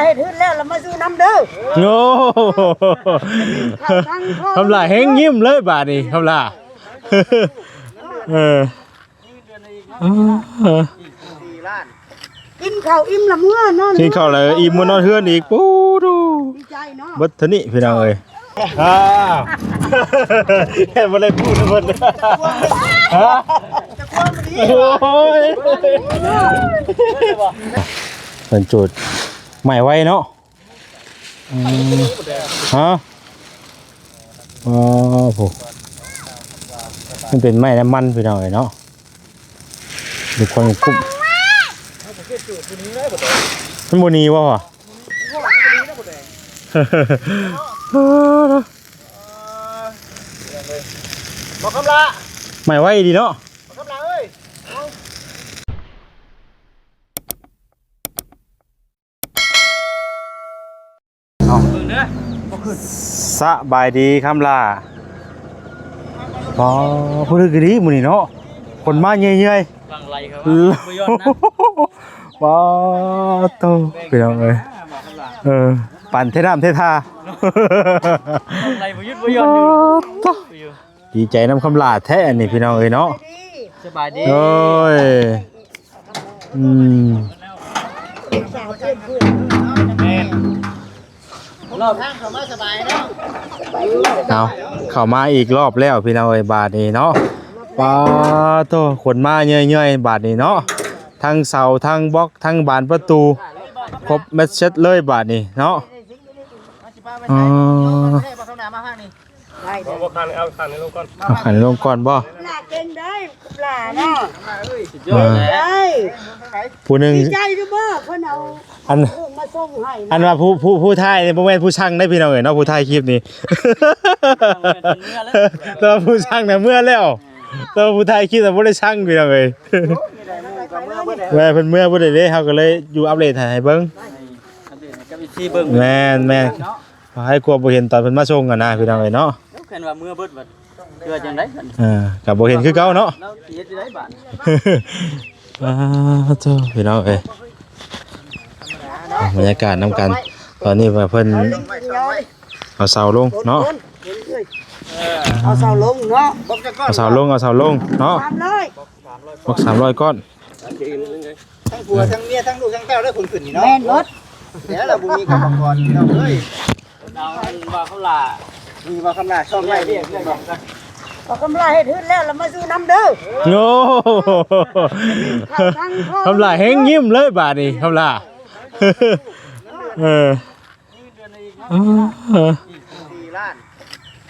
ເຮັດເຮືອນແລ້ວລະມາຢູ່ນຳເດີ. ໂອ້ ຄຳຫຼ້າແຮງຍິ້ມເລີຍບາດນີ້ ຄຳຫຼ້າ ເອີ ກິນເຂົ້າອີ່ມລະເມືອນອນ ກິນເຂົ້າແລ້ວອີ່ມເມືອນອນເຮືອນອີກ. ປູ້ດູ ດີໃຈເນາະ ເບິດເທົ່ານີ້ພີ່ນ້ອງເອີຍ. ອ້າວ ແຕ່ບໍ່ໄດ້ປູນເພິ່ນ ຮະ ໂອ້ຍ ເພິ່ນຈູດໄມ້ໄວເນາະ. ອືມ ຮະ ອໍ ໂອ້ ມັນເປັນໄມ້ນ້ຳມັນພີ່ນ້ອງເອີຍເນາະ. ທຸກຄົນກຸ້ມ ມັນບໍ່ໜີບໍ່ວະ? ບໍ່ຄຳລະ ໄມ້ໄວດີເນາະ ບໍ່ຄຳລະເອີຍ. ເອົາ ເບິ່ງເດີ ສະບາຍດີຄຳຫຼ້າ. ອໍ ຜູ້ຖືກດີມື້ນີ້ເນາະ ຄົນມາເລື້ອຍໆ ຫຼັ່ງໄຫຼເຂົ້າມາ ບໍ່ຢ່ອນນະ. ປາໂຕ ພີ່ນ້ອງເອີຍ ເອີ ປັ່ນເທນ້ຳເທທ່າ ຫຼັ່ງໄຫຼບໍ່ຢຸດບໍ່ຢ່ອນຢູ່. ປາໂຕ ດີໃຈນຳຄຳຫຼ້າແທ້ອັນນີ້ ພີ່ນ້ອງເອີຍເນາະ. ສະບາຍດີ ໂອ້ຍ ອືມ ແມ່ນ ລອບທາງເຂົ້າມາສະບາຍເນາະ. ເອົາ ເຂົ້າມາອີກລອບແລ້ວພີ່ນ້ອງເອີຍ ບາດນີ້ເນາະ. ປາໂຕ ຄົນມາເຍີ້ຍໆ ບາດນີ້ເນາະ ທັງເສົາ ທັງບລັອກ ທັງບານປະຕູ ຄົບແມັດເຊັດເລີຍບາດນີ້ເນາະ. ອໍ ບໍ່ ບໍ່ ຄັນ ເອົາຄັນໃຫ້ລົງກ່ອນ ເອົາຄັນໃຫ້ລົງກ່ອນບໍ່? ຫຼ້າເກັ່ງໄດ້ ຫຼ້າເນາະ ສຸດຍອດເລີຍ ໄດ້ ຜູ້ໜຶ່ງ ດີໃຈຢູ່ບໍ່ ເພິ່ນເອົາ ອັນ ເພິ່ນມາສົ່ງໃຫ້ ອັນວ່າຜູ້ ຜູ້ ຜູ້ຖ່າຍນີ້ບໍ່ແມ່ນຜູ້ສັ່ງເດ້ພີ່ນ້ອງເອີຍເນາະ ຜູ້ຖ່າຍຄລິບນີ້ ແຕ່ວ່າຜູ້ສັ່ງນະເມືອແລ້ວ ແຕ່ວ່າຜູ້ຖ່າຍຄລິບນະບໍ່ໄດ້ສັ່ງພີ່ນ້ອງເອີຍ. ແມ່ນ ເພິ່ນເມືອບໍ່ໄດ້ເດ້ ເຮົາກໍເລີຍຢູ່ອັບເດດໃຫ້ ໃຫ້ເບິ່ງ ອັບເດດໃຫ້ກັບເອັຟຊີເບິ່ງ ແມ່ນໆ ເນາະ. ໃຫ້ກວ່າບໍ່ເຫັນຕອນເພິ່ນມາສົ່ງຫັ້ນນະ ພີ່ນ້ອງເອີຍເນາະ. ຄັນວ່າເມືອເບິດບັດເທື່ອຈັ່ງໃດ ເອີ ກໍບໍ່ເຫັນຄືເກົ່າເນາະ ເຮົາຊິເຮັດຈັ່ງໃດບາດ. ອ້າໂທ້ ພີ່ນ້ອງເອີຍ ບັນຍາກາດນຳກັນ ຕອນນີ້ວ່າເພິ່ນເອົາເສົາລົງເນາະ ເອົາເສົາລົງເນາະ ເອົາເສົາລົງ ເອົາເສົາລົງເນາະ ສາມຮ້ອຍ ບັກສາມຮ້ອຍກ້ອນ. ທັງຜົວທັງເມຍທັງລູກທັງເຕົ້າໄດ້ຄົນຂຶ້ນນີ້ເນາະ ແມ່ນໝົດ ແລ້ວລະບໍ່ມີກຳມະກອນພີ່ນ້ອງເອີຍ. ເອົາອັນວ່າຄຳຫຼ້າ ມີວ່າຄຳຫຼ້າຊ່ອງໄວ້ນີ້ ວ່າຄຳຫຼ້າເຮັດເຮືອນແລ້ວລະມາຢູ່ນຳເດີ. ໂອ້ ຄຳຫຼ້າແຮງຍິ້ມເລີຍບາດນີ້ ຄຳຫຼ້າ ເອີ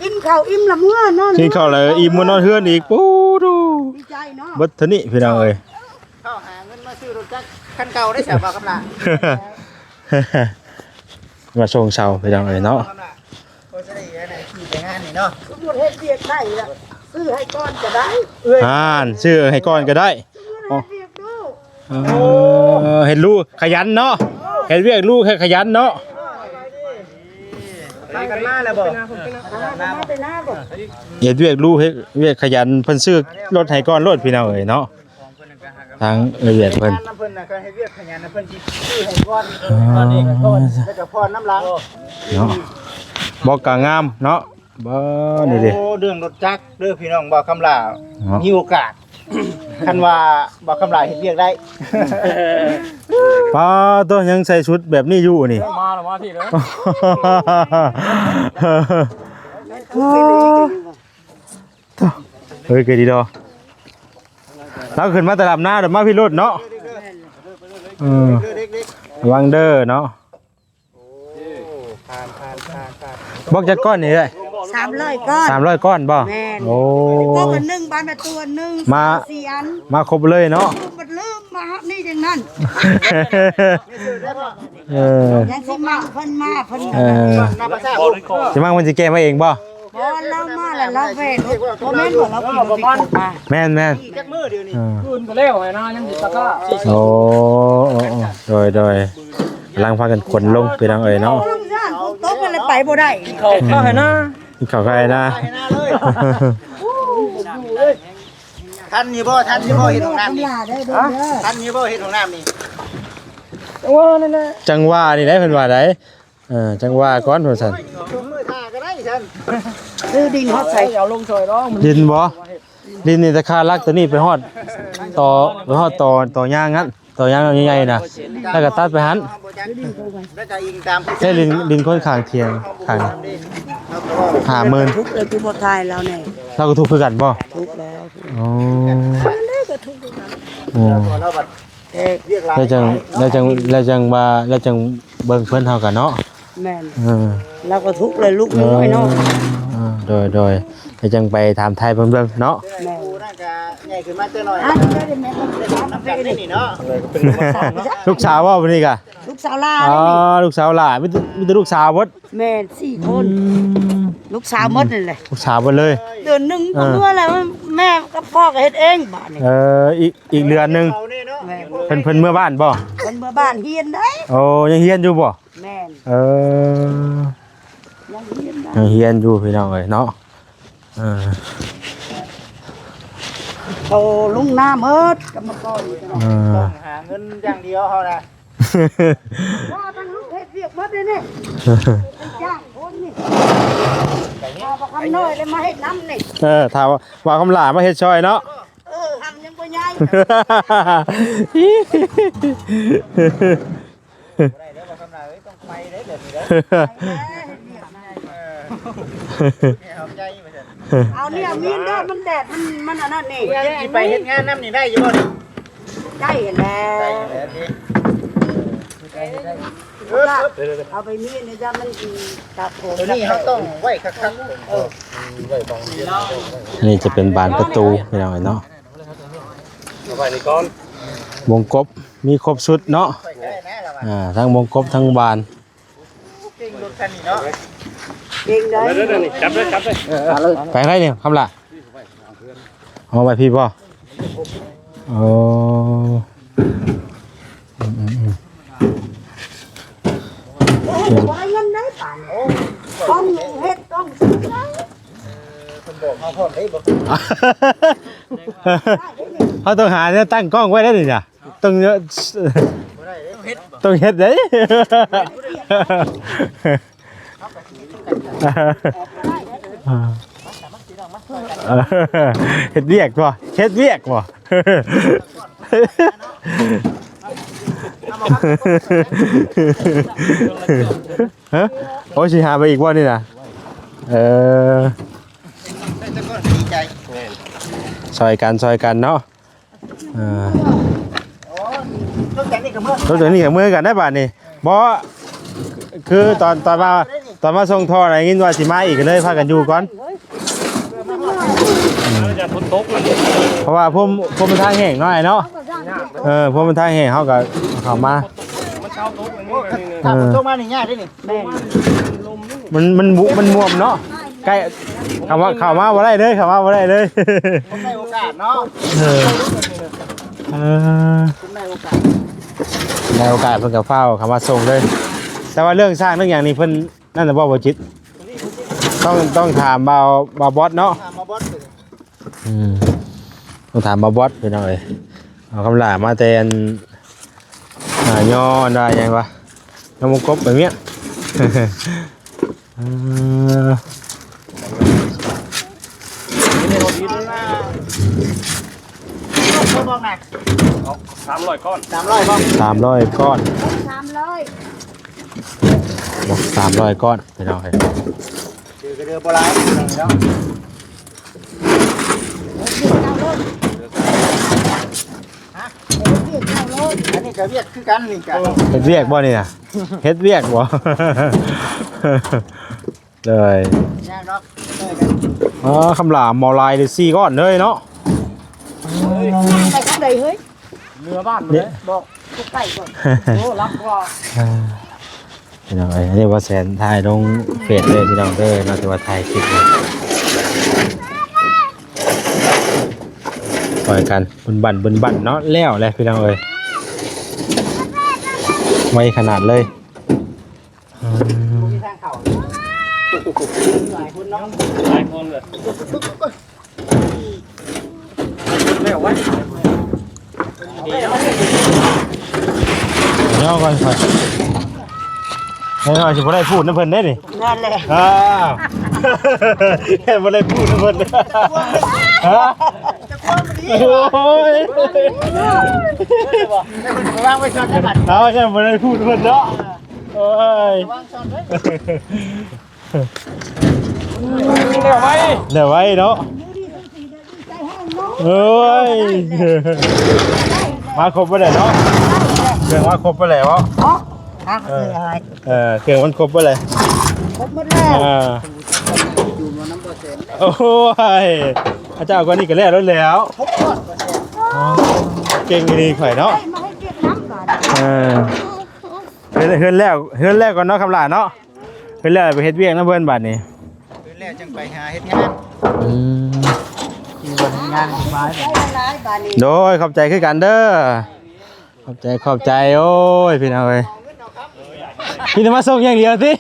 ກິນເຂົ້າອີ່ມລະເມືອນອນ ກິນເຂົ້າແລ້ວອີ່ມເມືອນອນເຮືອນອີກ. ປູ້ດູ ດີໃຈເນາະ ເບິດເທົ່ານີ້ພີ່ນ້ອງເອີຍ. ເຂົ້າຫາເງິນມາຊື້ລົດຈັກຄັນເກົ່າໄດ້ສະ ວ່າຄຳລະ ມາສົ່ງເຊົາພີ່ນ້ອງເອີຍເນາະ. ໂອ້ ຈະໄດ້ອັນນັ້ນຂີ່ໄປງານນີ້ເນາະ ສົມມຸດເຮັດວຽກໄດ້ລະ ຊື້ໃຫ້ກ່ອນກໍໄດ້ ອ່ານ ຊື້ໃຫ້ກ່ອນກໍໄດ້. ເອີ ເຮັດລູກຂະຫຍັນເນາະ ເຮັດວຽກລູກໃຫ້ຂະຫຍັນເນາະ. ພາກັນມາແລ້ວບໍ່? ເຮັດວຽກລູກ ເຮັດວຽກຂະຫຍັນ ເພິ່ນຊື້ລົດໃຫ້ກ່ອນໂລດພີ່ນ້ອງເອີຍເນາະ. ທາງເອື້ອຍວຽກເພິ່ນ ເພິ່ນນະ ຄັນເຮັດວຽກຂະຫຍັນນະ ເພິ່ນຊິຊື້ໃຫ້ກ່ອນ ອ່າ ແລ້ວກໍຜ່ອນນຳຫຼັງເນາະ. ບໍ່ກໍງາມເນາະ. ບໍ່ ນີ້ເດ້ ໂອ້ ເລື່ອງລົດຈັກເດີພີ່ນ້ອງ ບ່າວຄຳຫຼ້າ ເນາະ ມີໂອກາດ ຄັນວ່າບ່າວຄຳຫຼ້າເຮັດວຽກໄດ້. ປ້າໂຕ ຍັງໃສ່ຊຸດແບບນີ້ຢູ່ນີ້ ມາແລ້ວ ມາພີ້ເດີ. ໂຕ ເຮີ້ຍ ເກີດດີດອ ລາວຂຶ້ນມາແຕ່ດຳນາ ດຳມາພີ້ໂລດເນາະ. ເອີ ລະວັງເດີເນາະ. ໂອ້ ຜ່ານ ຜ່ານ ຜ່ານ ຜ່ານ. ບລັອກຈັກກ້ອນນີ້ເອື້ອຍ? ສາມຮ້ອຍກ້ອນ. ສາມຮ້ອຍກ້ອນບໍ່? ແມ່ນ. ໂອ້ ບລັອກອັນໜຶ່ງ ບານປະຕູອັນໜຶ່ງ ມາສີ່ອັນ ມາຄົບເລີຍເນາະ. ມັນລືມມາຮັບນີ້ຈັ່ງນັ້ນ. ເອີ ຍັງຊິມັກເພິ່ນມາ ເພິ່ນ ເອີ ຊິມັກເພິ່ນຊິແກ້ມາເອງບໍ່? ບໍ່ ລາວມາແລ້ວລາວແວ່ນ ບໍ່ແມ່ນບໍ່ ລາວຂີ່ລົດປິກອັບມາ. ແມ່ນໆ ຈັກມື້ດຽວນີ້ ເອີ ຄືນກໍແລ້ວໃຫ້ນາ ຍັງຊິຕະກ້າ. ໂອ້ ໂອ້ ໂອ້ ໂດຍ ໂດຍ ກຳລັງພາກັນຂົນລົງ ພີ່ນ້ອງເອີຍເນາະ. ຝົນຕົກມັນເລີຍໄປບໍ່ໄດ້. ເຂົ້າ ເຂົ້າໃຫ້ນາ ເຂົ້າໃຫ້ນາ ໃຫ້ນາເລີຍ. ທັນຢູ່ບໍ່? ທັນຢູ່ບໍ່? ເຮັດຫ້ອງນ້ຳນີ້ ຮະ? ທັນຢູ່ບໍ່? ເຮັດຫ້ອງນ້ຳນີ້ ຈັ່ງຫວະນັ້ນແຫຼະ ຈັ່ງຫວະນີ້ໄດ໋ ເພິ່ນວ່າໄດ໋. ເອີ ຈັ່ງຫວະກ່ອນ ວ່າຊັ້ນ. ຊື້ດິນຮອດໃສ ເອົາລົງຊ່ອຍດອກ. ດິນບໍ່? ດິນນີ້ ແຕ່ຄາຫຼັກຕົວນີ້ໄປຮອດ ຕໍ່ ໄປຮອດຕໍ່ ຕໍ່ຍາງຫັ້ນ ຕໍ່ຍາງໃຫຍ່ໆນະ ແລ້ວກໍຕັດໄປຫັ້ນ. ແລ້ວກໍອີງຕາມ ແຕ່ດິນ ດິນຄົນຂ້າງທຽງຂ້າງ ຫ້າໝື່ນ ທຸກເລີຍ ຄືບໍ່ຖ່າຍລາວແດ່. ລາວກໍທຸກຄືກັນບໍ່? ທຸກແລ້ວ. ອໍ ໂອ້ ແລ້ວຈັ່ງ ແລ້ວຈັ່ງ ແລ້ວຈັ່ງວ່າ ແລ້ວຈັ່ງເບິ່ງເພິ່ນເຮົາກັນເນາະ. ແມ່ນ ເອີ ລາວກໍທຸກເລີຍ ລູກນ້ອຍເນາະ. ເອີ ໂດຍ ໂດຍ ແລ້ວຈັ່ງໄປຖາມໄຖ່ເພິ່ນເບິ່ງເນາະ. ແມ່ນ ໃຫຍ່ຂຶ້ນມາຈັກໜ້ອຍ ອ່ະ ໄດ້ແມ່ນ ໄດ້ນຳກັນໄດ້ນີ້ເນາະ. ລູກສາວບໍ່ ຜູ້ນີ້ກະ? ລູກສາວຫຼ້າ. ອໍ ລູກສາວຫຼ້າ ມີແຕ່ ມີແຕ່ລູກສາວເບິດ. ແມ່ນ ສີ່ຄົນ. ອືມ ລູກສາວໝົດນັ້ນແຫຼະ. ລູກສາວເບິດເລີຍ. ເດືອນໜຶ່ງ ເອີ ເມື່ອແລ້ວ ແມ່ກັບພໍ່ກໍເຮັດເອງບາດນີ້. ເອີ ອີກ ອີກເດືອນໜຶ່ງ. ແມ່ນ ເພິ່ນ ເພິ່ນເມືອບ້ານບໍ່? ເພິ່ນເມືອບ້ານຮຽນໄດ໋. ໂອ້ ຍັງຮຽນຢູ່ບໍ່? ແມ່ນ ເອີ ຍັງຮຽນໄດ້ ຍັງຮຽນຢູ່ພີ່ນ້ອງເອີຍເນາະ. ເອີ ໂຕລົງໜ້າໝົດກຳມະກອນ. ເອີ ຕ້ອງຫາເງິນຢ່າງດຽວເຮົານະ. ວ່າມັນເຮັດວຽກໝົດເດ້ນີ້ ຈ້າງຄົນນີ້ ເອົາບັກຄຳນ້ອຍເລີຍມາເຮັດນຳນີ້. ເອີ ຖ້າວ່າຄຳຫຼ້າມາເຮັດຊ່ອຍເນາະ. ເອີ ຫຳຍັງບໍ່ໃຫຍ່. ບໍ່ໄດ້ເດີ ບໍ່ທຳນາເອີຍ ຕ້ອງໄປເດີ ແບບນີ້ເດີ. ເອີ ເອົານີ້ ເອົາມີນເດີ ມັນແດດ ມັນ ມັນອັນນັ້ນນີ້. ຊິໄປເຮັດງານນຳນີ້ໄດ້ຢູ່ບໍ່ນີ້? ໄດ້ຫັ້ນແຫຼະ ໄດ້ຫັ້ນແຫຼະຕິ. ເອີ ເອົາໄປມີນນີ້ ຢ້ານມັນຊິຕັດໂພ. ຕົວນີ້ເຮົາຕ້ອງໄວ້ຄັກໆ. ເອີ ນີ້ຈະເປັນບານປະຕູ ພີ່ນ້ອງເອີຍເນາະ. ເອົາໄວ້ນີ້ກ່ອນ ວົງກົບ ມີຄົບຊຸດເນາະ. ອ່າ ທັງວົງກົບ ທັງບານ. ເກັ່ງລົດຄັນນີ້ເນາະ ເກັ່ງເດີ. ເດີໆໆ ນີ້ ຈັບເລີຍ ຈັບເລີຍ. ເອີໆ ໄປທາງໃດນີ້ ຄຳຫຼ້າ? ເອົາໄວ້ພີ້ບໍ່? ໂອ້ ອືມໆໆ. ໂອ້ຍ ບໍ່ໄດ້ເງິນໄດ້ປານນີ້. ຕ້ອງເຮັດ ຕ້ອງຊື້. ເອີ ເພິ່ນບອກເຮົາພ້ອມເດ້ບໍ່? ເຮົາຕ້ອງຫາແນວຕັ້ງກ້ອງໄວ້ໄດ໋ນີ້ນະ. ຕ້ອງ ບໍ່ໄດ້ເດ້ ຕ້ອງເຮັດເດ້. ເຮັດວຽກບໍ່? ເຮັດວຽກບໍ່? ຮະ? ໂອ້ ຊິຫາໄປອີກບໍ່ນີ້ນະ? ເອີ ຊ່ອຍກັນ ຊ່ອຍກັນເນາະ. ເອີ ລົດຈາກນີ້ກໍເມືອ ລົດຈາກນີ້ກໍເມືອກັນໄດ້ບາດນີ້. ບໍ່ ຄືຕອນ ຕອນມາ ຕອນມາສົ່ງທໍ່ໄດ້ຍິນວ່າຊິມາອີກ ກໍເລີຍພາກັນຢູ່ກ່ອນ. ເພາະວ່າພົມ ພົມມັນທາງແຫ້ງເນາະ ອ້າຍເນາະ. ເອີ ພົມມັນທາງແຫ້ງ ເຮົາກໍເຂົ້າມາ. ຖ້າຝົນຕົກມານີ້ຍາກເດ້ນີ້. ແມ່ນ ມັນ ມັນ ມັນມ່ວນເນາະ. ໃກ້ ເຂົ້າມາ ເຂົ້າມາບໍ່ໄດ້ເລີຍ ເຂົ້າມາບໍ່ໄດ້ເລີຍ. ໃນໂອກາດເນາະ. ເອີ ເອີ ໃນໂອກາດ ໃນໂອກາດເພິ່ນກໍຟ້າວເຂົ້າມາສົ່ງເລີຍ. ແຕ່ວ່າເລື່ອງສ້າງເລື່ອງຫຍັງນີ້ເພິ່ນນັ້ນນະບໍ່ ບໍ່ຈິດ? ຕ້ອງ ຕ້ອງຖາມບ່າວ ບ່າວບອດເນາະ. ຖາມບ່າວບອດ. ອືມ ຕ້ອງຖາມບ່າວບອດ ພີ່ນ້ອງເອີຍ. ເອົາຄຳຫຼ້າມາແຕ່ອັນ ອ່າ ຍໍອັນວ່າຫຍັງວະ ຍໍມົງກົບໄປເມຍ. ເອີ ສາມຮ້ອຍກ້ອນ ສາມຮ້ອຍກ້ອນ ສາມຮ້ອຍ ສາມຮ້ອຍກ້ອນ ພີ່ນ້ອງເອີຍ. ເດີກໍເດີບໍ່ຫຼາຍເນາະ. ອັນນີ້ກໍວຽກຄືກັນນີ້ກະ. ເຮັດວຽກບໍ່ນີ້ນະ? ເຮັດວຽກບໍ່? ເລີຍ ຍາກເນາະ. ອໍ ຄຳຫຼ້າເອົາຫຼາຍເລີຍ ສີ່ກ້ອນເລີຍເນາະ. ໄປທາງໃດເຮີ້ຍ? ເມືອບ້ານເລີຍ. ບໍ່ ໃກ້ກ່ອນ. ໂອ້ ລັກກວ່າ. ພີ່ນ້ອງເອີຍ ອັນນີ້ວ່າແສນຖ່າຍລົງເຟສເດີພີ່ນ້ອງເດີເນາະ. ແຕ່ວ່າຖ່າຍຄລິບເນາະ ຊ່ອຍກັນບຶນບັ້ນ ບຶນບັ້ນເນາະ. ແລ້ວແຫຼະພີ່ນ້ອງເອີຍ ໄວຂະໜາດເລີຍ. ອືມ ຫຼາຍຄົນເນາະ ຫຼາຍຄົນເລີຍ. ແລ້ວວະ ເນ ເອົາກ່ອນ ຂ້ອຍ ຂ້ອຍຊິບໍ່ໄດ້ພູດນຳເພິ່ນເດ້ນີ້. ນັ້ນແຫຼະ ອ້າວ ແຄ່ບໍ່ໄດ້ພູດນຳເພິ່ນ ຮະ ໂອ້ຍ ວາງໄວ້ຊ້ອນໄດ້ບັດ ເອົາ ແຄ່ບໍ່ໄດ້ພູດນຳເພິ່ນເນາະ. ໂອ້ຍ ວາງຊ້ອນເດ້ ແລ້ວໄວ ແລ້ວໄວເນາະ. ໂອ້ຍ ມາຄົບບໍ່ໄດ້ເນາະ ເຄື່ອງມາຄົບບໍ່ໄດ້ເນາະ. ເອີ ເອີ ເຄື່ອງມັນຄົບບໍ່ໄດ້ ຄົບໝົດແລ້ວ. ອ່າ ໂອ້ຍ ເຂົາເຈົ້າກວ່ານີ້ກໍແລ້ວແລ້ວ ເກັ່ງອີ່ຫຼີຂ້ອຍເນາະ. ເອີ ເຮືອນ ເຮືອນແລ້ວ ເຮືອນແລ້ວກ່ອນເນາະ ຄຳຫຼ້າເນາະ. ເຮັດແລ້ວໄປເຮັດວຽກນຳເພິ່ນບາດນີ້ ເຮັດແລ້ວຈັ່ງໄປຫາເຮັດງານ. ອືມ ກິນບ່ອນເຮັດງານສະບາຍ. ໂດຍ ຂອບໃຈຄືກັນເດີ ຂອບໃຈ ຂອບໃຈ. ໂອ້ຍ ພີ່ນ້ອງເອີຍ ມີແຕ່ມາສົ່ງຢ່າງດຽວຕິ.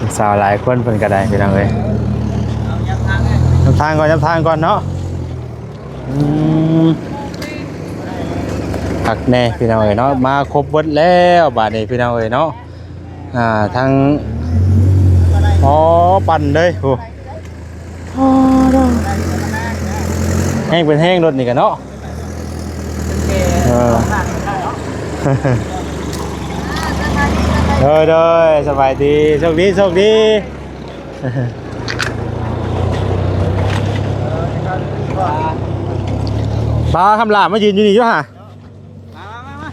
ອໍ ສາວຫຼາຍຄົນເພິ່ນກໍໄດ້ ພີ່ນ້ອງເອີຍ. ນຳທາງກ່ອນ ນຳທາງກ່ອນເນາະ. ອືມ ຄັກແນ່ ພີ່ນ້ອງເອີຍເນາະ ມາຄົບເບິດແລ້ວບາດນີ້ ພີ່ນ້ອງເອີຍເນາະ. ອ່າ ທັງ ອໍ ປັ່ນເລີຍ ໂອ້ ອໍ ແຮງເປັນແຮງລົດນີ້ກະເນາະ. ເອີ ໂດຍ ໂດຍ ສະບາຍດີ ໂຊກດີ ໂຊກດີ. ປາຄຳຫຼ້າມາຢືນຢູ່ນີ້ຢູ່ຫາ. ມາ ມາ ມາ ມາ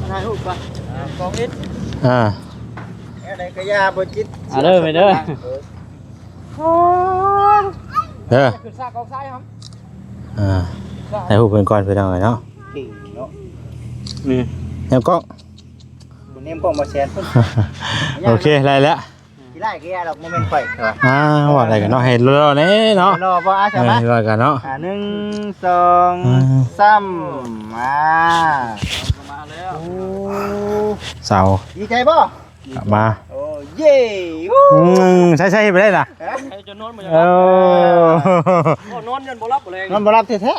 ຖ່າຍຮູບກ່ອນ ອ່າ ກອງອິດ ອ່າ ແນວໃດກະຢ່າບໍ່ຈິດ ເອົາເດີ ໄປເດີ ເອີ ເດີ ຂຶ້ນຊາກອອກຊາຍເຮົາ ອ່າ ຖ່າຍຮູບເພິ່ນກ່ອນ ພີ່ນ້ອງເອີຍເນາະ. ເກັ່ງເນາະ ນີ້ ແນມກ້ອງ ບໍ່ແນມກ້ອງບໍ່ແຊນພຸ້ນ. ໂອເຄ ໄດ້ແລ້ວ. ຂີ້ຮ້າຍຂີ້ຮ້າຍດອກ ບໍ່ແມ່ນຂ້ອຍ ອ່າ ວ່າໄດ້ກັນເນາະ ໃຫ້ຫຼໍ່ໆແດ່ເນາະ. ຫຼໍ່ບໍ່ ອ່າ ເອີ ວ່າກັນເນາະ. ອ່າ ໜຶ່ງ ສອງ ອ່າ ສາມ ອ່າ ມາແລ້ວ ໂອ້ ສາວ ດີໃຈບໍ່? ມາ ໂອ້ ເຢ້ ອືມ ໃຊ້ໆ ເຮັດໄປໄດ້ນະ ເອີ ນອນຈົນບໍ່ຫຼັບບໍ່ແລງ ນອນບໍ່ຫຼັບແທ້ໆ.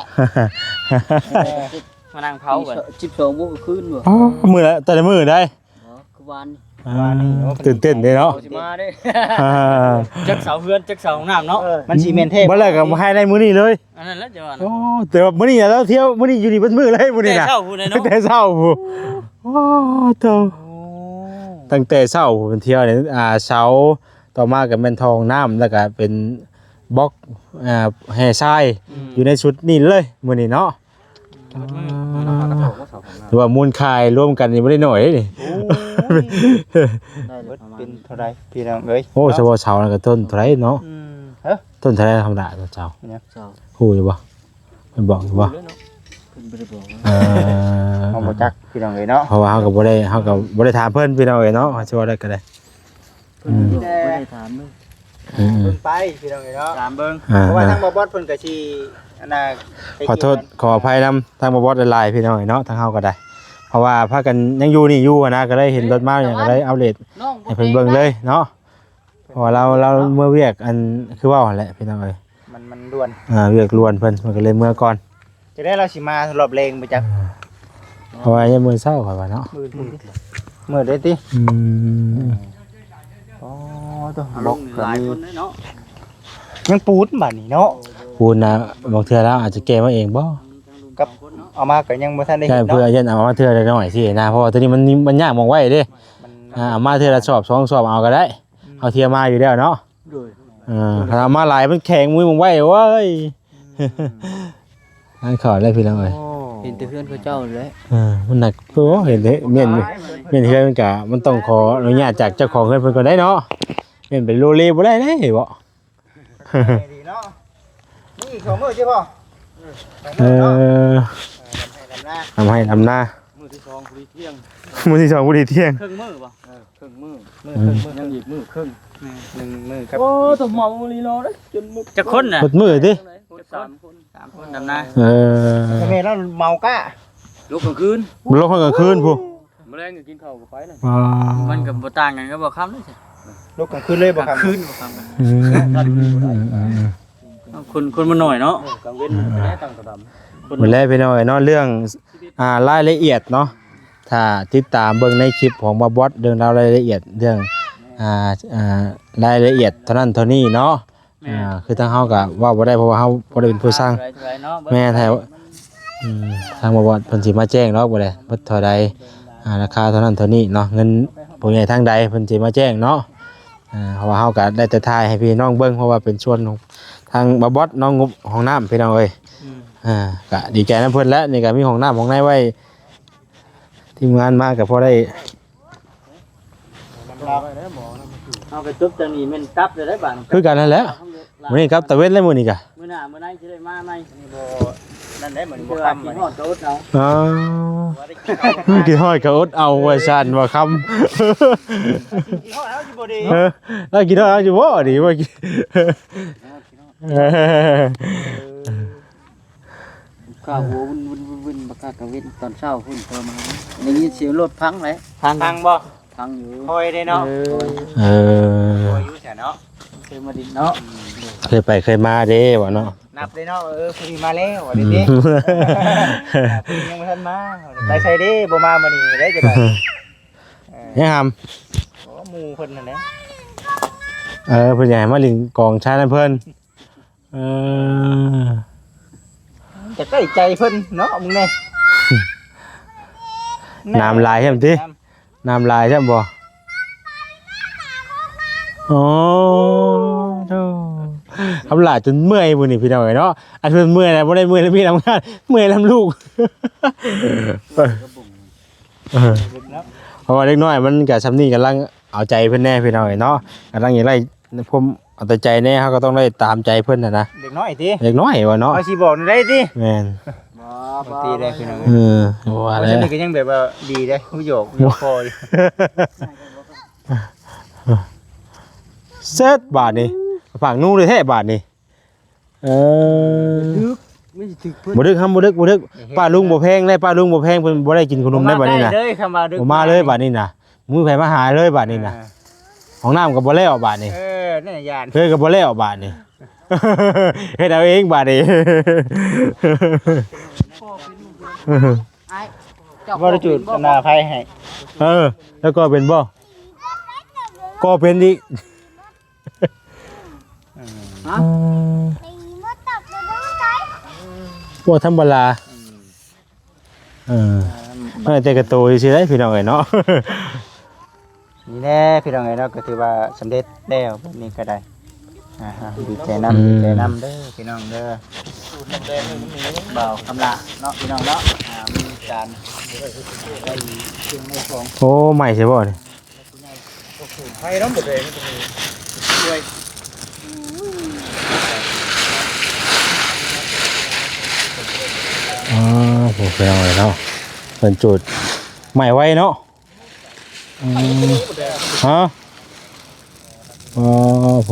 ມານັ່ງເຜົາກັນ ສິບສອງໂມງກາງຄືນບໍ່? ອໍ ມື້ລະ ແຕ່ລະມື້ໄດ໋ ບໍ່ ຄືວານ ອ່າ ວານນີ້ ໂອ້ ຕື່ນເຕັ້ນເດ້ເນາະ ຊິມາເດ້ ອ່າ ຈັກເສົາເຮືອນ ຈັກເສົາຫ້ອງນ້ຳເນາະ. ເອີ ມັນຊິແມ່ນແທ້ ບໍ່ແລ້ວກໍໃຫ້ໄດ້ມື້ນີ້ເລີຍ. ອັນນັ້ນແຫຼະຈະວ່າ ໂອ້ ແຕ່ວ່າມື້ນີ້ລະ ລາວທ່ຽວມື້ນີ້ຢູ່ນີ້ເບິດມື້ເລີຍມື້ນີ້ນະ ແຕ່ເຊົ້າພຸ້ນເນາະ ແຕ່ເຊົ້າພຸ້ນ. ໂອ້ ໂອ້ ຕັ້ງແຕ່ເຊົ້າພຸ້ນ ເພິ່ນທ່ຽວນີ້ ອ່າ ເສົາ ຕໍ່ມາກໍແມ່ນທໍ່ຫ້ອງນ້ຳ ແລ້ວກໍເປັນບລັອກ ອ່າ ແຮ່ຊາຍ ອືມ ຢູ່ໃນຊຸດນີ້ເລີຍມື້ນີ້ເນາະ. ເບິດມື້ ອ່າ ຖືວ່າມູນຄ່າລວມກັນນີ້ບໍ່ໄດ້ໜ້ອຍເດ້ນີ້. ໂອ້ຍ ໄດ້ເລີຍ ເບິດເປັນເທົ່າໃດພີ່ນ້ອງເອີຍ? ໂອ້ ສະເພາະເສົານັ້ນກໍຕົ້ນເທົ່າໃດເນາະ? ອືມ ຮະ ຕົ້ນເທົ່າໃດທຳມະດາເຈົ້າ? ເນາະ ຮູ້ຢູ່ບໍ່? ເພິ່ນບອກຢູ່ບໍ່? ເພິ່ນບໍ່ໄດ້ບອກ ເອີ ເຮົາບໍ່ຈັກພີ່ນ້ອງເອີຍເນາະ ເພາະວ່າເຮົາກໍບໍ່ໄດ້ ເຮົາກໍບໍ່ໄດ້ຖາມເພິ່ນພີ່ນ້ອງເອີຍເນາະ ເຮົາຊິເວົ້າໄດ້ກໍໄດ້. ເພິ່ນ ອືມ ບໍ່ໄດ້ຖາມເລີຍ ອືມ ເບິ່ງໄປພີ່ນ້ອງເອີຍເນາະ ຖາມເບິ່ງ ອ່າ ເພາະວ່າ ອ່າ ທາງບໍ່ບອດເພິ່ນກໍຊິ ອັນນ່າ ຂໍໂທດ ໄປກ່ຽວກັນ ຂໍອະໄພນຳທາງບໍ່ບອດຫຼາຍໆ ພີ່ນ້ອງເອີຍເນາະ ທາງເຮົາກໍໄດ້ ເພາະວ່າພາກັນຍັງຢູ່ນີ້ຢູ່ຫັ້ນນະ ກໍໄດ້ເຫັນລົດມາຫຍັງກໍໄດ້ອັບເດດໃຫ້ເພິ່ນເບິ່ງເລີຍເນາະ ເພາະວ່າລາວ ລາວເມືອວຽກ ອັນ ຄືເວົ້າຫັ້ນແຫຼະພີ່ນ້ອງເອີຍ ມັນ ມັນດ່ວນ ອ່າ ວຽກດ່ວນເພິ່ນ ເພິ່ນກໍເລີຍເມືອກ່ອນ. ຈະໄດ້ລາວຊິມາຮອບແລງບໍ່ຈັກ ເອີ ເພາະວ່າຍັງມື້ເຊົ້າຂ້ອຍວ່າເນາະ ມື້ ມື້ ມື້ໄດ້ຕິ ອືມ ອໍ ໂຕ ອາລົມຫຼາຍຄົນເດ້ເນາະ ຍັງປູນບາດນີ້ເນາະ ປູນນະ ບາງເທື່ອລາວອາດຈະແກ່ມາເອງບໍ່ ກັບເອົາມາກໍຍັງບໍ່ທັນໄດ້ເຫັນເນາະ ເພື່ອຢ້ານເອົາມາເທື່ອລະໜ້ອຍຊີ້ນະ ເພາະວ່າໂຕນີ້ມັນ ມັນຍາກໝ່ອງໄວ້ເດ້ ມັນ ອ່າ ເອົາມາເທື່ອລະສອບສອງສອບເອົາກໍໄດ້ ອືມ ເຮົາເທື່ອມາຢູ່ແລ້ວເນາະ ໂດຍ ເອີ ຄັນເອົາມາຫຼາຍມັນແຂງມືມັນໄວເວີຍ ອືມ ງານເຂົ້າແລ້ວພີ່ນ້ອງເອີຍ ໂອ້ ເຫັນແຕ່ເຮືອນເຂົາເຈົ້າແຫຼະ ເອີ ມັນໜັກ ໂອ້ ເຫັນແຕ່ ແມ່ນ ແມ່ນເຮືອນມັນກະ ມັນຕ້ອງຂໍອະນຸຍາດຈາກເຈົ້າຂອງເຮືອນເພິ່ນກ່ອນໄດ໋ເນາະ ແມ່ນໄປໂລເລບໍ່ໄດ້ເດ້ເບາະ ດີເນາະ ນີ້ອີກສອງມື້ຕິພໍ່ ເອີ ເອີ ສອງມື້ເນາະ ເອີ ເອີ ດຳໄຮ່ດຳນາ ດຳໄຮ່ດຳນາ ມື້ທີສອງພໍດີທ່ຽງ ມື້ທີສອງພໍດີທ່ຽງ ເຄິ່ງມື້ບໍ່? ເອີ ເຄິ່ງມື້ ມື້ເຄິ່ງມື້ ຍັງອີກມື້ເຄິ່ງ ແມ່ນ ໜຶ່ງມື້ຄັບ ໂອ້ ຕ້ອງເມົາລີລໍເດ້ ຈົນໝົດ ຈັກຄົນນະ ໝົດມື້ຕິ ຄົນ ສາມຄົນ ສາມຄົນດຳນາ ເອີ ແມ່ລາວເມົາກ້າ ລົງກາງຄືນ ລົງກາງຄືນພຸ້ນ ມື້ແລງກໍກິນເຂົ້າກໍໄປແລ້ວ ອ່າ ມັນກໍບໍ່ຕ່າງກັນກັບບໍ່ຄ່ຳເດ້ ລົງກາງຄືນເລີຍບໍ່ຄ່ຳ ຄືນບໍ່ຄ່ຳ ອືມ ຄົນ ຄົນມັນໜ້ອຍເນາະ ເອີ ກາງເວັນ ເອີ ໄດ້ຕັ້ງກະດຳ ໝົດແລ້ວພີ່ນ້ອງເອີຍເນາະ ເລື່ອງ ອ່າ ລາຍລະອຽດເນາະ ຖ້າຕິດຕາມເບິ່ງໃນຄລິບຂອງບ່າວບອດ ເລື່ອງລາວລາຍລະອຽດ ເລື່ອງ ອ່າ ອ່າ ລາຍລະອຽດເທົ່ານັ້ນເທົ່ານີ້ເນາະ ແມ່ນ ອ່າ ຄືທາງເຮົາກໍເວົ້າບໍ່ໄດ້ ເພາະວ່າເຮົາບໍ່ໄດ້ເປັນຜູ້ສັ່ງ ແມ່ນແທ້ ອືມ ທາງບ່າວບອດເພິ່ນຊິມາແຈ້ງເນາະ ບໍ່ໄດ້ເບິດເທົ່າໃດ ອ່າ ລາຄາເທົ່ານັ້ນເທົ່ານີ້ເນາະ ເງິນຜູ້ໃຫຍ່ທາງໃດເພິ່ນຊິມາແຈ້ງເນາະ ອ່າ ເພາະວ່າເຮົາກໍໄດ້ແຕ່ຖ່າຍໃຫ້ພີ່ນ້ອງເບິ່ງ ເພາະວ່າເປັນສ່ວນຂອງທາງບ່າວບອດເນາະ ງົບຫ້ອງນ້ຳພີ່ນ້ອງເອີຍ ອືມ ອ່າ ກໍດີໃຈນຳເພິ່ນແຫຼະ ນີ້ກໍມີຫ້ອງນ້ຳຫ້ອງໃນໄວ້ ທີມງານມາກໍພໍໄດ້ ເຮົາກໍຈົບຈາກນີ້ແມ່ນກັບເລີຍໄດ໋ບາດນີ້ ຄືກັນນັ້ນແຫຼະ ມື້ນີ້ກັບຕາເວັນແລ້ວມື້ນີ້ກະ ມື້ໜ້າມື້ໃນຊິໄດ້ມາໃໝ່ ນີ້ບໍ່ ນັ້ນແຫຼະ ມື້ນີ້ບໍ່ຄ່ຳ ຄິດຮອດກໍອົດເອົາ ອໍ ຄິດຮອດກໍອົດເອົາ ວ່າຊັ້ນວ່າຄ່ຳ ເອີ ລາວຄິດຮອດເຮົາຢູ່ບໍ່ນີ້ ວ່າ ຂ້າຫົວວຶ່ນໆໆໆ ບັກກາກະເວັນຕອນເຊົ້າພຸ້ນ ໂທມາ ໄດ້ຍິນສຽງລົດພັງແຫຼະ ພັງ ພັງບໍ່? ພັງຢູ່ ຄ່ອຍເດ້ເນາະ ເອີ ເອີ ຄ່ອຍຢູ່ແທ້ເນາະ ເຄີຍມາດິນເນາະ ເຄີຍໄປເຄີຍມາເດ້ວ່າເນາະ ນັບເດ້ເນາະ ເອີ ຜູ້ນີ້ມາແລ້ວວ່າເດ້ ອືມ ຜູ້ນີ້ຍັງບໍ່ທັນມາ ໄປໃສເດ້ ບໍ່ມາມື້ນີ້ເດ້ ຈະໄດ້ ເອີ ຍັງຫຳ ໂອ້ ໝູ່ເພິ່ນນັ້ນແຫຼະ ເອີ ເພິ່ນຢາກໃຫ້ມາຫຼິ້ນກອງຊາຍນຳເພິ່ນ ເອີ ຢາກໄດ້ໃຈເພິ່ນເນາະ ມຶງແນ່ ນ້ຳຫຼາຍແທ້ຕິ ນ້ຳຫຼາຍແທ້ບໍ່ ໂອ້ ໂທ້ ຄຳຫຼາຍຈົນເມື່ອຍມື້ນີ້ພີ່ນ້ອງເອີຍເນາະ ອັນເພິ່ນເມື່ອຍນະ ບໍ່ໄດ້ເມື່ອຍນຳວຽກນຳງານ ເມື່ອຍນຳລູກ ເອີ ເພາະວ່າເດັກນ້ອຍມັນກະຊ່ຳນີ້ ກຳລັງເອົາໃຈເພິ່ນແດ່ພີ່ນ້ອງເອີຍເນາະ ກຳລັງຢາກໄດ້ຄວາມເອົາແຕ່ໃຈແດ່ ເຮົາກໍຕ້ອງໄດ້ຕາມໃຈເພິ່ນຫັ້ນນະ ເດັກນ້ອຍຕິ ເດັກນ້ອຍວ່າເນາະ ເຮົາຊິບອກແນວໃດຕິ ແມ່ນ ບໍ່ ບໍ່ຕີໄດ້ພີ່ນ້ອງ ເອີ ບໍ່ວ່າແລ້ວ ເພາະສະນັ້ນກໍຍັງແບບວ່າດີເດ້ ຮູ້ຫຍອກ ຫຍອກພໍຢູ່ ເສັດບາດນີ້ ປາກໜູແທ້ໆບາດນີ້ ເອີ ບໍ່ດຶກ ມັນຊິຖືກເພິ່ນ ບໍ່ດຶກ ຫ້າມບໍ່ດຶກ ບໍ່ດຶກ ເຮັດ ປ້າລຸງບໍ່ແພງໄດ້ ປ້າລຸງບໍ່ແພງ ເພິ່ນບໍ່ໄດ້ກິນຂະໜົມໄດ້ບາດນີ້ນະ ບໍ່ມາເລີຍບາດນີ້ນະ ບໍ່ມີໃຜມາຫາເລີຍບາດນີ້ນະ ເອີ ຫ້ອງນ້ຳກໍບໍ່ແລ້ວບາດນີ້ ເອີ ນັ້ນຍານ ເອີ ກໍບໍ່ແລ້ວບາດນີ້ ເຮັດເອົາເອງບາດນີ້ ອ້າຍ ເຈົ້າ ບໍ່ໄດ້ຈູດໜ້າໄຟໃຫ້ ເອີ ແລ້ວກໍເປັນບໍ່ ກໍເປັນອີກ ຮະ ບໍ່ທຳມະດາ ເອີ ເອີ ມັນແຕ່ກະໂຕຊື່ໆໄດ໋ພີ່ນ້ອງເອີຍເນາະ ນີ້ແຫຼະພີ່ນ້ອງເອີຍເນາະ ກໍຖືວ່າສຳເລັດແລ້ວ ບາດນີ້ກໍໄດ້ ອ່າ ດີໃຈນຳ ອືມ ດີໃຈນຳເດີພີ່ນ້ອງເດີ ບ່າວຄຳລະເນາະພີ່ນ້ອງເນາະ ອ່າ ມີການໄດ້ເຄື່ອງໄດ້ຂອງ ໂອ້ ໃໝ່ໃຊ່ບໍ່ນີ້? ໄຟເນາະ ໝົດເລີຍ ມັນຈະມີ ຊ່ວຍ ອໍ ໂຫ ພີ່ນ້ອງເອີຍເນາະ ເພິ່ນຈູດໄໝ້ໄວເນາະ ອືມ ຮະ ອໍ ໂຫ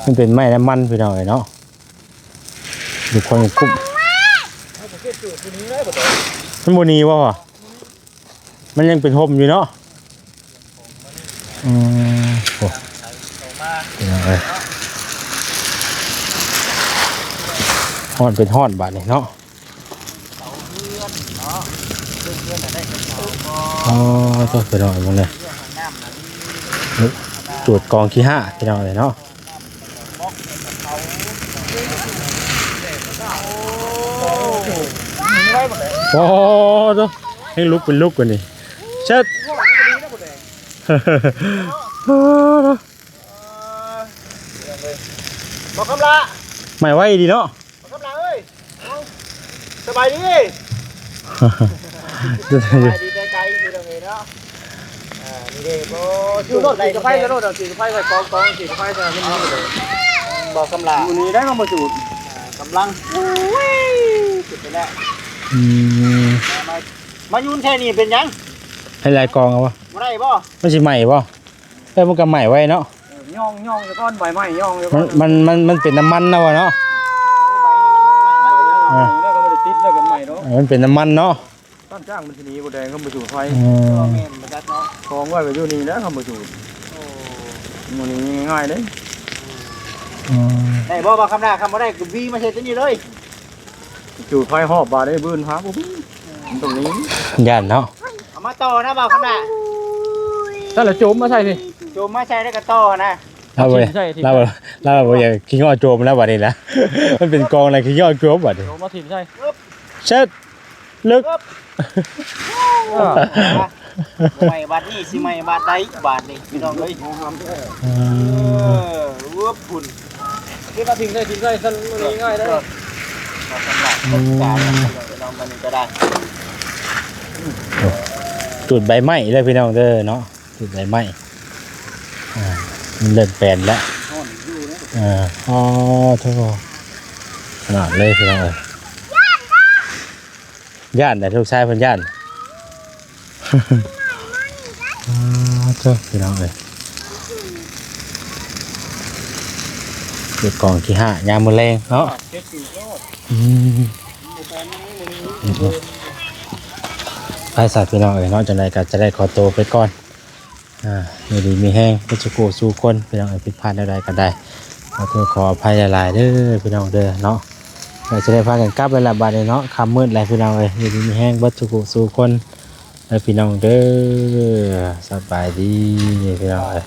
ມັນເປັນໄມ້ນ້ຳມັນ ພີ່ນ້ອງເອີຍເນາະ ມີຄວັນກຸ້ມ ມັນບໍ່ໜີບໍ່ວະ? ມັນຍັງເປັນຮົ່ມຢູ່ເນາະ ອືມ ໂອ້ ພີ່ນ້ອງເອີຍ ຮ້ອນເປັນຮ້ອນບາດນີ້ເນາະ ອໍ ໂທ້ ພີ່ນ້ອງເອີຍ ເບິ່ງເດີ ຈູດກອງຂີ້ຮ້າ ພີ່ນ້ອງເອີຍເນາະ ໂອ້ໂທ້ ແຮ່ງລຸກເປັນລຸກກວ່ານີ້ ເຊັດ ບໍ່ຄຳລະ ໄໝ້ໄວດີເນາະ ບໍ່ຄຳລະເອີຍ ສະບາຍດີ ສະບາຍດີໄກໆ ພີ່ນ້ອງເອີຍເນາະ ອ່າ ນີ້ເດ້ ບໍ່ ຢູ່ໂລດ ຕີນກະໄພໃສ່ໂລດ ຕີນກະໄພໃສ່ກອງໆ ຕີນກະໄພໃສ່ ມັນມີເລີຍ ບໍ່ຄຳລະ ມື້ນີ້ໄດ້ມາບໍ່ສູດ ອ່າ ກຳລັງ ໂອ້ຍ ສຸດໄປແລ້ວ ອືມ ມາ ມາ ມາຢືນແຄ່ນີ້ເປັນຫຍັງ? ໃຫ້ຫຼາຍກອງເອົາບໍ່? ບໍ່ໄດ້ບໍ່? ມັນຊິໄໝ້ບໍ່? ແຕ່ມັນກໍໄໝ້ໄວເນາະ ເອີ ຍ່ອງ ຍ່ອງຊະກ່ອນ ໃບໄມ້ຍ່ອງຊະກ່ອນ ມັນ ມັນ ມັນ ມັນເປັນນ້ຳມັນນະວ່າເນາະ ເອີ ໃບນີ້ມັນໄໝ້ໄວ ອ່າ ແລ້ວກໍບໍ່ໄດ້ຕິດ ແລ້ວກໍໄໝ້ ມັນເປັນນ້ຳມັນເນາະ. ຕ້ານຈ້າງມັນຊິໜີບໍ່ແດງ ຄຳບໍ່ສູດໄຟ. ອືມ ແມ່ນບໍ່ຈັກເນາະ. ຄອງໄວ້ກໍຢູ່ນີ້ແຫຼະ ຄຳບໍ່ສູດ. ໂອ້ ມັນນີ້ງ່າຍເດ້. ອືມ ໄດ້ບໍ່ບ່າວຄຳນາ? ຄັນບໍ່ໄດ້ກໍບີມາໃສ່ຕົວນີ້ເລີຍ. ຈູດໄຟຮອບບາດນີ້ ບືນຫາບໍ່ມີ. ມັນຕ້ອງໜີ. ຢ້ານເນາະ. ເອົາມາຕໍ່ນະບ່າວຄຳນາ. ຊັ້ນລະໂຈມມາໃສ່ພີ້. ໂຈມມາໃສ່ແລ້ວກໍຕໍ່ນະ. ລາວບໍ່ ລາວ ລາວບໍ່ຢາກຂີ້ງໍ້ໂຈມແລ້ວບາດນີ້ນະ. ມັນເປັນກອງນະ ຂີ້ງໍ້ໂຈມບາດນີ້. ໂຈມມາຖິ້ມໃສ່. ເຊີດ ລຶກ. ເອີ ໃໝ່ບາດນີ້ ຊິໃໝ່ບາດໃດບາດນີ້ ພີ່ນ້ອງເອີຍ. ເອີ ເອີ ວຶບພຸ້ນ. ເກັບມາຖິ້ມໃສ່ ຖິ້ມໃສ່ ຊັ້ນມັນງ່າຍໄດ໋. ອືມ ພີ່ນ້ອງ ບາດນີ້ກໍໄດ້. ຈູດໃບໄມ້ເດີພີ່ນ້ອງເດີເນາະ. ຈູດໃບໄມ້ ອ່າ ມັນເລີ່ມແປນແລ້ວ. ອ່າ ອໍ ໂທ້ ຂະໜາດເລີຍພີ່ນ້ອງເອີຍ. ຢ້ານໄດ໋ ລູກຊາຍເພິ່ນຢ້ານ. ອໍ ໂທ້ ພີ່ນ້ອງເອີຍ ເກັບກອງຂີ້ຫາຍາມມື້ແລງເນາະ. ອືມ ໄປຊະພີ່ນ້ອງເອີຍເນາະ. ຈັ່ງໃດກໍຈະໄດ້ຂໍໂຕໄປກ່ອນ. ອ່າ ຢູ່ດີມີແຮງເບິດສູ່ຜູ້ສູ່ຄົນ ພີ່ນ້ອງເອີຍ. ຜິດພາດແນວໃດກໍໄດ້ ຂໍໂທດຂໍອະໄພຫຼາຍໆເດີພີ່ນ້ອງເດີເນາະ. ກໍຈະໄດ້ພາກັນກັບແລ້ວລະບາດນີ້ເນາະ ຄ່ຳມືດແລ້ວພີ່ນ້ອງເອີຍ. ຢູ່ດີມີແຮງເບິດສູ່ຜູ້ສູ່ຄົນເດີພີ່ນ້ອງເດີ. ສະບາຍດີພີ່ນ້ອງເອີຍ.